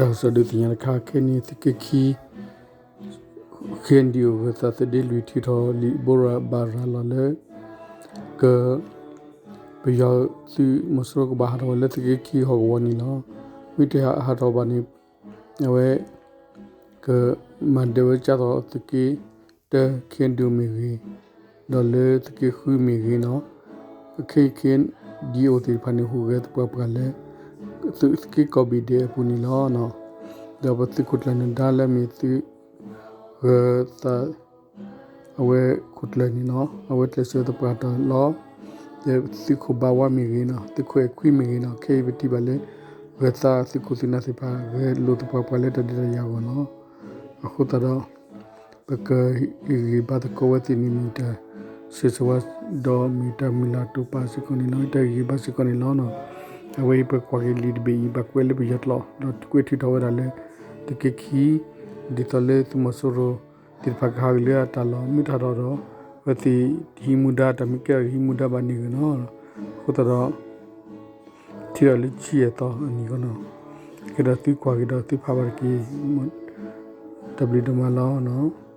တၢ်ကစီၣ်ဒုးသ့ၣ်ညါတခါခဲအံၤန့ၣ် သုးက့ခံ ခ့ၣ်အဲၣ်ယူၣ် ဂၢၤသးသဒ့လွံၢ် ထုးထီၣ်လံာ်ဘိးရၤဘၣ်ရၤလီၤလၢ က ပယီၤသုးမီၤစိရိၤကဘၣ်ဟးထီၣ်ဝဲလၢသုးက့ခံဟီၣ်ကဝီၤန့ၣ်လီၤ. မ့ၢ်တဟးထီၣ်ဘၣ်န့ၣ် အဝဲ ကမၤဒၢးဝဲကၢ်သိးသုးက့ တၢ ခ့ၣ်အဲၣ်ယူၣ်မ့ၢ်ဂ့ၤ, ဒီးလၢသုးက့ဃုမ့ၢ်ဂ့ၤန့ၣ်, ခဲအံၤ ခ့ၣ်အဲၣ်ယူၣ်သ့ၣ်တဖၣ်န့ၣ် ဟူးဂဲၤသပှၢ်ပှၢ်လၢ သုးက့ကီၢ်ဘ့ၣ်ဒဲးအပူၤန့ၣ်လီၤ. ဒီးပသုးခိၣ်ကျၢၢ်နၢၤဒါလၢအမ့ၢ်သုး ဂၢၤသး အဝဲခိၣ်ကျၢၢ်န့ၣ်လီၤ. အဝဲကျဲးစၢးသပှၢ်တၢၢ်လီၤ. ဒီးသုးခိၣ်ဘါဝါမ့ၢ်ဂ့ၤန့ၣ်, သုးခိၣ်အဲၣ်ခွံမ့ၢ်ဂ့ၤန့ၣ်, ခဲအံၤပထံၣ်ဘၣ်လၢ ဂၢၤသးသုးခိၣ်သုးနၢ်သ့ၣ်တဖၣ် ဂဲၤလိာ်သပှၢ်ပှၢ်လၢတၢ်ဒုးတၢ်ယၤအဂီၢ်လီၤ. အဃိသတးဒီး ပကဟ့ၣ်ဂံၢ်ဘါသကိးဝဲသ့ၣ်န့ၣ် မ့ၢ်တၢ်ဆၢဂ့ၤဆၢဝါ ဒီးမ့ၢ်တၢ်မုၢ်လၢ်တိာ်ပာ်စ့ၢ်ကီးန့ၣ်လီၤ. တၢ်ဂံၢ်ဘါစ့ၢ်ကီးန့ၣ်လီၤ. အဝဲအံၤပကွၢ်က့ၤလံာ်တဘ့ၣ်အံၤ ဘၣ်ကွဲးလၢပယီၤကျိာ် ဒီးကွဲးထုးထီၣ်ဝဲဒၣ်လၢ သုးက့ခံ ဒ်သိးလၢသုးမီၤစိရိၤသ့ၣ်တဖၣ်ကဟးဂီၤလၢအတၢ်လီၢ် မ့ၢ်တဟးထီၣ်ဒီး အဝဲသ့ၣ်တဟံးမူဒါ တၢ်မ့ၢ်ကဲထီၣ်ကဟံးမူဒါဘၣ်န့ၣ်ဂ့ၤန့ၣ်, အဃိသတးဒီး ထံၣ်အီၤလၢဆံယဲၢ်သီအနံၤအဃိန့ၣ်, ကဲဒီးသုကွၢ်က့ၤဒီးသုဖးဘၣ်တက့ၢ်. တၢ်ဘျုးဒိၣ်မးလီၤန့ၣ်.